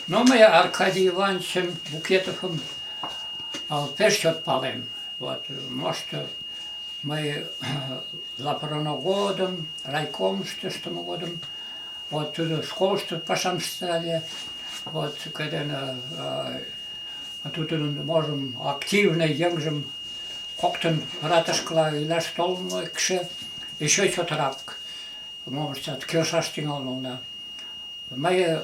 Но мый Аркадий Ивановичым Букетовым пеш чот палем. Вот, может, мый лапроно годым, райкомышто ыштыме годым, вот тудо школышто пашам ышта ыле, вот, кӧ дене тудын можым активный еҥжым коктын ратышкыла илаш толмекше, еще чотрак мом ыштат, келшаш тӱҥалын улына. Мый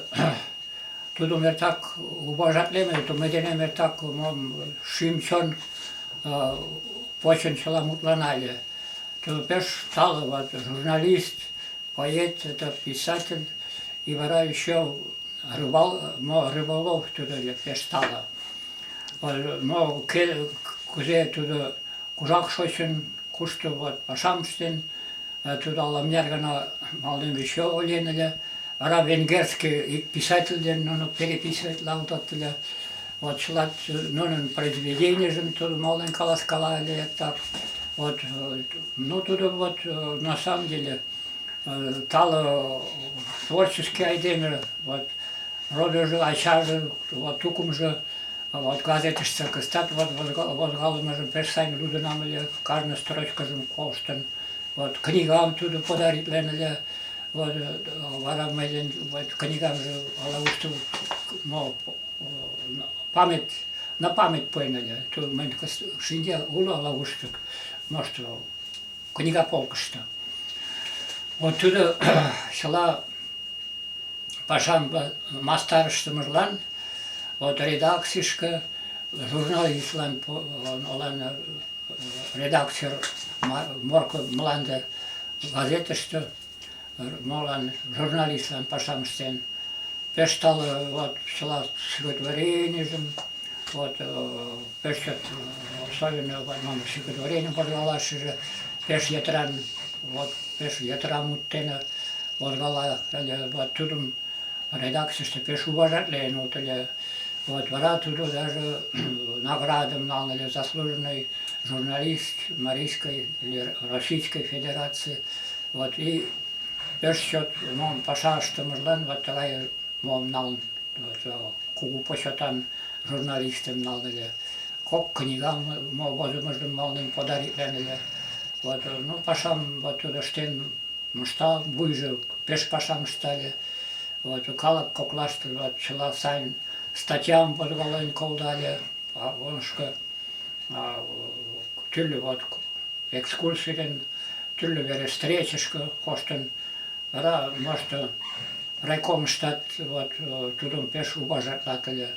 тудым эртак уважатлем, мый денем эртак мом шӱм-чон почын чыла мутлана ыле. Тудо пеш тале вот журналист, поэт, это писатель, и вара еще рыболов тудо ыле пеш тале. Но кузе тудо кужак шочын, кушто вот пашам ыштен, тудо ала-мыняр гана малден еще ойлен ыле. Вара венгерский ик писатель дене нуно переписыватлалтыт ыле. Вот чыла нунын произведенийжым тудо малден каласкала ыле так. Вот, ну, тудо вот на самом деле тале творческий айдеме, вот родыжо, ачаже, вот тукымжо, вот газетыште кызытат вот возгалымыжым пеш сайын лудынам ыле, кажне строчкыжым колыштын. Вот книгам тудо подаритлен ыле, вот вара мыйын вот книгамже ала-кушто мо память на память пуэн ыле. Тудо мыйын шинча уло ала-кушто, может, книга полкышто. Вот тудо чыла пашам мастар ыштымыжлан вот редакцийышке журналистлан олан редактор Морко мланде газетыште молан журналистлан пашам ыштен. Пеш тале вот чыла стихотворенийжым, вот пеш чот особенно стихотворенийым возгалашыже пеш йытыран вот пеш йытыра мут дене возгала ыле. Вот тудым редакцийыште пеш уважатлен улыт ыле. Вот вара тудо даже наградым налын ыле, заслуженный журналист Марийской или Российской Федерации. Вот и пеш чот мом паша ыштымыжлан вот тыгай мом налын, кугу почетан журналистым налын ыле. Кок книгам мо возымыжым малден подаритлен ыле. Вот, ну, пашам вот тудо ыштен мошта, вуйжо пеш пашам ышта ыле. Вот, калык коклаште вот чыла сайын статьям возгален колта ыле, ошко тӱрлӧ вот экскурсий ден тӱрлӧ вере встречышке коштын. Вара, может, райкомыштат вот тудым пеш уважатлат ыле.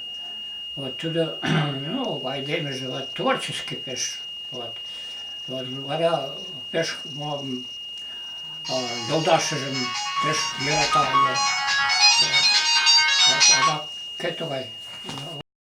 Вот тудо, ну, айдемыже вот творческий пеш. Вот. Вот вара пеш мом йолташыжым пеш йӧрата ыле. Адак кӧ тугай?